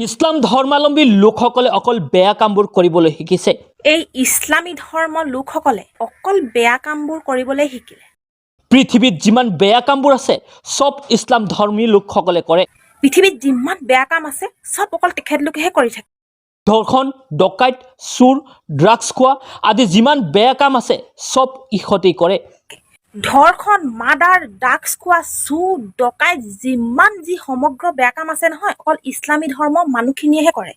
ইছলাম ধৰ্মাৱলম্বী লোকসকলে অকল বেয়া কামবোৰ কৰিবলৈ শিকিছে। এই ইছলামী ধৰ্মৰ লোকসকলে অকল বেয়া কামবোৰ কৰিবলৈ শিকিলে। পৃথিৱীত যিমান বেয়া কামবোৰ আছে, চব ইছলাম ধৰ্মী লোকসকলে কৰে। পৃথিৱীত যিমান বেয়া কাম আছে, চব অকল তেখেতলোকেহে কৰি থাকে। ধৰ্ষণ, ডকাইত, চোৰ, ড্ৰাগছ খোৱা আদি যিমান বেয়া কাম আছে, চব ইহঁতেই কৰে। ধৰ্ষণ, মাৰ্ডাৰ, ড্ৰাগছ খোৱা, চুৰ, ডকাইত, যিমান যি সমগ্ৰ বেয়া কাম আছে নহয়, অকল ইছলামী ধৰ্মৰ মানুহখিনিয়েহে কৰে।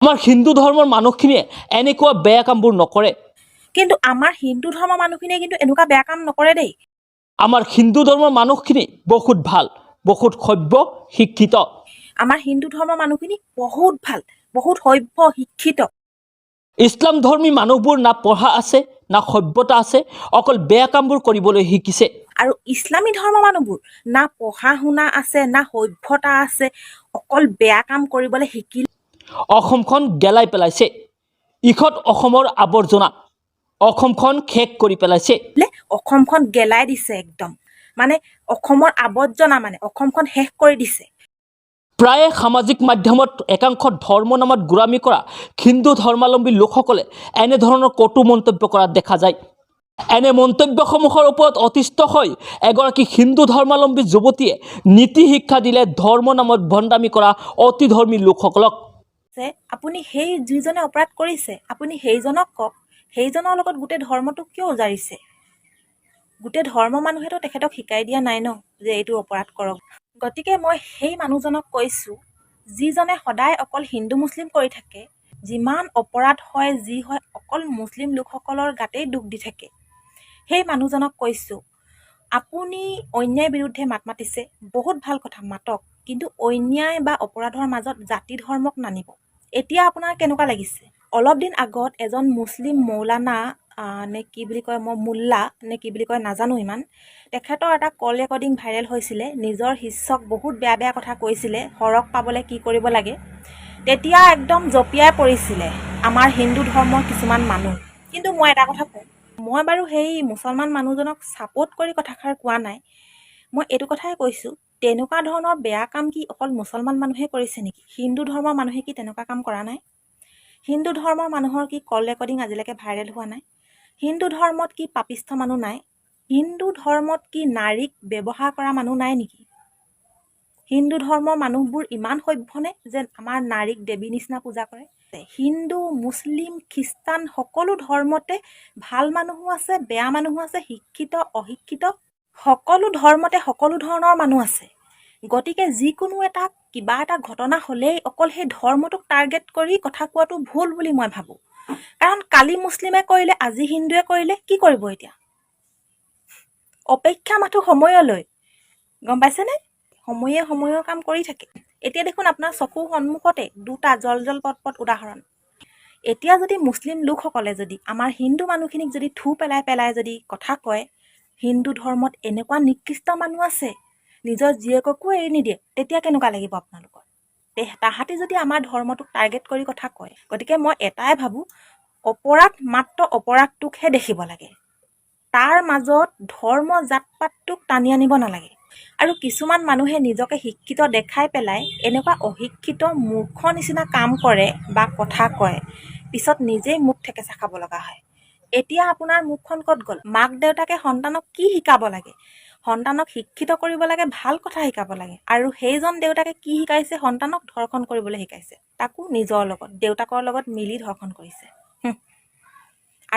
আমাৰ হিন্দু ধৰ্মৰ মানুহখিনিয়ে এনেকুৱা বেয়া কামবোৰ নকৰে। কিন্তু আমাৰ হিন্দু ধৰ্মৰ মানুহখিনিয়ে কিন্তু এনেকুৱা বেয়া কাম নকৰে দেই। আমাৰ হিন্দু ধৰ্মৰ মানুহখিনি বহুত ভাল, বহুত সভ্য, শিক্ষিত। আমাৰ হিন্দু ধৰ্মৰ মানুহখিনি বহুত ভাল, বহুত সভ্য, শিক্ষিত। ইছলাম ধৰ্মী মানুহবোৰ না পঢ়া আছে, না সভ্যতা আছে, অকল বেয়া কামবোৰ কৰিবলৈ শিকিছে। আৰু ইছলামী ধৰ্মৰ মানুহবোৰ না পঢ়া শুনা আছে, না সভ্যতা আছে, অকল বেয়া কাম কৰিবলৈ শিকিলে। অসমখন গেলাই পেলাইছে। ইহঁত অসমৰ আৱৰ্জনা, অসমখন শেষ কৰি পেলাইছে। অসমখন গেলাই দিছে একদম, মানে অসমৰ আৱৰ্জনা, মানে অসমখন শেষ কৰি দিছে। প্ৰায়ে সামাজিক মাধ্যমত একাংশ ধৰ্ম নামত গোড়ামি কৰা হিন্দু ধৰ্মাৱলম্বী লোকসকলে এনেধৰণৰ কটু মন্তব্য কৰা দেখা যায়। এনে মন্তব্যসমূহৰ ওপৰত অতিষ্ঠ হৈ এগৰাকী হিন্দু ধৰ্মাৱলম্বী যুৱতীয়ে নীতি শিক্ষা দিলে ধৰ্ম নামত ভণ্ডামি কৰা অতিধৰ্মী লোকসকলক। যে আপুনি সেই যিজনে অপৰাধ কৰিছে, আপুনি সেইজনক কওক, সেইজনৰ লগত গোটেই ধৰ্মটোক কিয় উজাৰিছে? গোটেই ধৰ্ম মানুহেতো তেখেতক শিকাই দিয়া নাই ন যে এইটো অপৰাধ কৰক। গতিকে মই সেই মানুহজনক কৈছোঁ, যিজনে সদায় অকল হিন্দু মুছলিম কৰি থাকে, যিমান অপৰাধ হয়, যি হয়, অকল মুছলিম লোকসকলৰ গাতেই দোষ দি থাকে, সেই মানুহজনক কৈছোঁ, আপুনি অন্যায়ৰ বিৰুদ্ধে মাত মাতিছে, বহুত ভাল কথা, মাতক। কিন্তু অন্যায় বা অপৰাধৰ মাজত জাতি ধৰ্মক নানিব। এতিয়া আপোনাৰ কেনেকুৱা লাগিছে? অলপ দিন আগত এজন মুছলিম মৌলানা নে কি বুলি কয়, মই মোল্লা নে কি বুলি কয় নাজানো ইমান, তেখেতৰ এটা কল ৰেকৰ্ডিং ভাইৰেল হৈছিলে। নিজৰ শিষ্যক বহুত বেয়া বেয়া কথা কৈছিলে, সৰগ পাবলৈ কি কৰিব লাগে। তেতিয়া একদম জঁপিয়াই পৰিছিলে আমাৰ হিন্দু ধৰ্মৰ কিছুমান মানুহ। কিন্তু মই এটা কথা কওঁ, মই বাৰু সেই মুছলমান মানুহজনক ছাপোৰ্ট কৰি কথাষাৰ কোৱা নাই। মই এইটো কথাই কৈছোঁ, তেনেকুৱা ধৰণৰ বেয়া কাম কি অকল মুছলমান মানুহে কৰিছে নেকি? হিন্দু ধৰ্মৰ মানুহে কি তেনেকুৱা কাম কৰা নাই? হিন্দু ধৰ্মৰ মানুহৰ কি কল ৰেকৰ্ডিং আজিলৈকে ভাইৰেল হোৱা নাই? হিন্দু ধৰ্মত কি পাপিষ্ঠ মানুহ নাই? হিন্দু ধৰ্মত কি নাৰীক ব্যৱহাৰ কৰা মানুহ নাই নেকি? হিন্দু ধৰ্মৰ মানুহবোৰ ইমান সভ্যনে যে আমাৰ নাৰীক দেৱী নিচিনা পূজা কৰে? হিন্দু, মুছলিম, খ্ৰীষ্টান সকলো ধৰ্মতে ভাল মানুহো আছে, বেয়া মানুহো আছে, শিক্ষিত, অশিক্ষিত, সকলো ধৰ্মতে সকলো ধৰণৰ মানুহ আছে। গতিকে যিকোনো এটা কিবা এটা ঘটনা হ'লেই অকল সেই ধৰ্মটোক টাৰ্গেট কৰি কথা কোৱাটো ভুল বুলি মই ভাবোঁ। কাৰণ কালি মুছলিমে কৰিলে, আজি হিন্দুৱে কৰিলে, কি কৰিব এতিয়া? অপেক্ষা মাথো সময়লৈ, গম পাইছেনে? সময়ে সময়ৰ কাম কৰি থাকে। এতিয়া দেখোন আপোনাৰ চকুৰ সন্মুখতে দুটা জল জল পট পট উদাহৰণ। এতিয়া যদি মুছলিম লোকসকলে যদি আমাৰ হিন্দু মানুহখিনিক যদি থু পেলাই পেলাই যদি কথা কয়, হিন্দু ধৰ্মত এনেকুৱা নিকৃষ্ট মানুহ আছে, নিজৰ জীয়েককো এৰি নিদিয়ে, তেতিয়া কেনেকুৱা লাগিব আপোনালোকৰ? তাহাঁতি যদি আমাৰ ধৰ্মটোক টাৰ্গেট কৰি কথা কয়। গতিকে মই এটাই ভাবোঁ, অপৰাধ মাত্ৰ অপৰাধটোকহে দেখিব লাগে, তাৰ মাজত ধৰ্ম জাত পাতটোক টানি আনিব নালাগে। আৰু কিছুমান মানুহে নিজকে শিক্ষিত দেখাই পেলাই এনেকুৱা অশিক্ষিত মূৰ্খ নিচিনা কাম কৰে বা কথা কয়, পিছত নিজেই মুখ থেকেচা খাব লগা হয়। এতিয়া আপোনাৰ মুখখন ক'ত গ'ল? মাক দেউতাকে সন্তানক কি শিকাব লাগে? সন্তানক শিক্ষিত কৰিব লাগে, ভাল কথা শিকাব লাগে। আৰু সেইজন দেউতাকে কি শিকাইছে সন্তানক? ধৰ্ষণ কৰিবলৈ শিকাইছে, তাকো নিজৰ লগত, দেউতাকৰ লগত মিলি ধৰ্ষণ কৰিছে।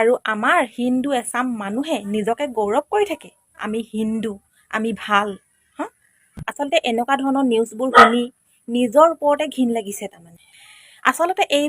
আৰু আমাৰ হিন্দু এচাম মানুহে নিজকে গৌৰৱ কৰি থাকে, আমি হিন্দু, আমি ভাল। হা, আচলতে এনেকুৱা ধৰণৰ নিউজবোৰ শুনি নিজৰ ওপৰতে ঘিণ লাগিছে। তাৰমানে আচলতে এই